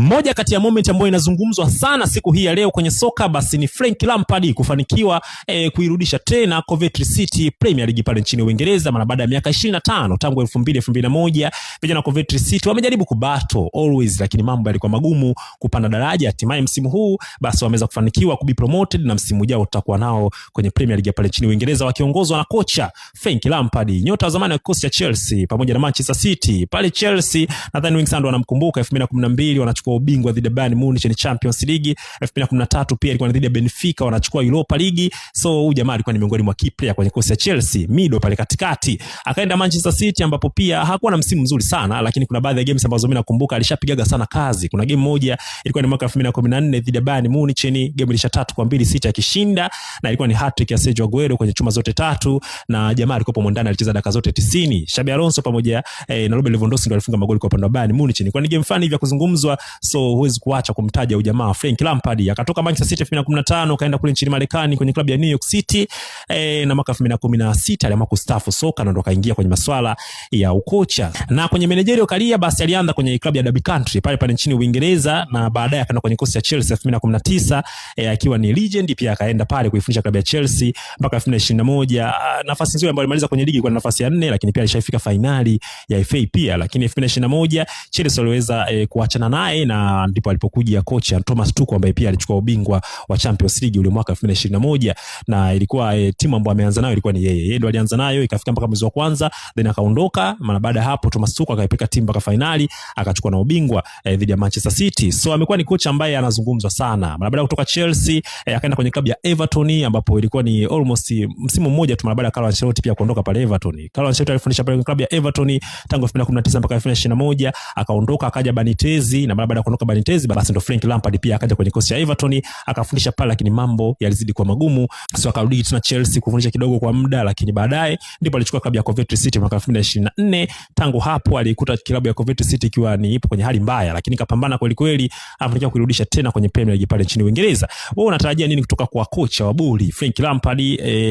Moja kati ya moment ambayo inazungumzwa sana siku hii ya leo kwenye soka basi ni Frank Lampard kufanikiwa kuirudisha tena Coventry City Premier League pale nchini Uingereza mara baada ya miaka 25 tangu 2000 2001. Vijana wa Coventry City wamejaribu kubattle always, lakini mambo yalikuwa magumu kupanda daraja. Hatimaye msimu huu basi wameweza kufanikiwa kube promoted na msimu ujao tutakuwa nao kwenye Premier League pale nchini Uingereza wakiongozwa na kocha Frank Lampard, nyota wa zamani wa kikosi cha Chelsea pamoja na Manchester City. Pale Chelsea nadhani wengi sana wanamkumbuka, 2012 wanachukua ubingwa dhidi ya Bayern Munich ni Champions League, 2013 pia ilikuwa ni dhidi ya Benfica wanachukua Europa League. So huyu jamaa alikuwa ni miongoni mwa key player kwenye kikosi cha Chelsea, mido pale katikati. Akaenda Manchester City ambapo pia hakuwa na msimu mzuri sana, lakini kuna baadhi ya games ambazo mimi nakumbuka alishapigaga sana kazi. Kuna game moja ilikuwa ni mwaka 2014 dhidi ya Bayern Munich, ni game ilisha 3-2 City akishinda, na ilikuwa ni hat-trick ya Sergio Aguero kwenye chuma zote tatu, na jamaa alikuwa ndani, alicheza dakika zote 90. Xabi Alonso pamoja na Robert Lewandowski ndio alifunga magoli kwa upande wa Bayern Munich. Ilikuwa ni game fani hivi ya kuzungumzwa, so huwezi kuacha kumtaja ujamaa Frank Lampard. Akatoka Manchester City 2015 kaenda kule nchini Marekani kwenye klabu ya New York City na mwaka 2016 aliamua kustaafu soka na ndo akaingia kwenye masuala ya ukocha. Na kwenye managerial career basi alianza kwenye klabu ya Derby County pale pale nchini Uingereza na baadaye akaenda kwenye kikosi cha Chelsea 2019 akiwa ni legend pia, akaenda pale kuifundisha klabu ya Chelsea mpaka 2021. Nafasi nzuri ambayo alimaliza kwenye ligi kwa nafasi ya 4, lakini pia alishafika fainali ya FA pia, lakini 2021 Chelsea waliweza kuachana naye na ndipo alipokuja kocha Thomas Tuchel ambaye pia alichukua ubingwa wa Champions League ule mwaka 2021, na ilikuwa timu ambayo ameanza nayo ilikuwa ni yeye. Yeye ndo alianza nayo ikafika mpaka mwezi wa kwanza, then akaondoka. Mara baada ya hapo Thomas Tuchel akaipeleka timu mpaka fainali akachukua na ubingwa dhidi ya Manchester City. So amekuwa ni kocha ambaye anazungumzwa sana. Mara baada ya kutoka Chelsea akaenda kwenye klabu ya Everton ambapo ilikuwa ni almost msimu mmoja tu mara baada ya Carlo Ancelotti pia kuondoka pale Everton. Carlo Ancelotti alifundisha pale kwenye klabu ya Everton tangu 2019 mpaka 2021, akaondoka akaja Benitez, na mara baada ya kuondoka Benitez basi ndo Frank Lampard pia akaja kwenye kikosi cha Everton akafundisha pale, lakini mambo yalizidi kuwa magumu, so akarudi tena Chelsea kufundisha kidogo kwa muda, lakini baadaye ndipo alichukua klabu ya Coventry City mwaka 2024. Tangu hapo alikuta klabu ya Coventry City ikiwa ni ipo kwenye hali mbaya, lakini kapambana kweli kweli, afanikiwa kuirudisha tena kwenye Premier League pale nchini Uingereza. Wewe unatarajia nini kutoka kwa kocha wa Boli Frank Lampard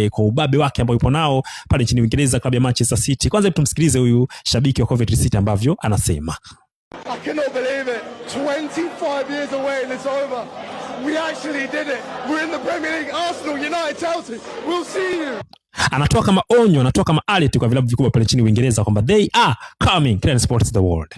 kwa ubabe wake ambao yupo nao pale nchini Uingereza, klabu ya Manchester City? Kwanza tumsikilize huyu shabiki wa Coventry City ambavyo anasema. I cannot believe it. 25 years away and it's over. We actually did it. We're in the Premier League. Arsenal, United, Chelsea. We'll see you. Anatoa kama onyo, anatoa kama alert kwa vilabu vikubwa pale nchini Uingereza kwamba they are coming. Clean Sports the world.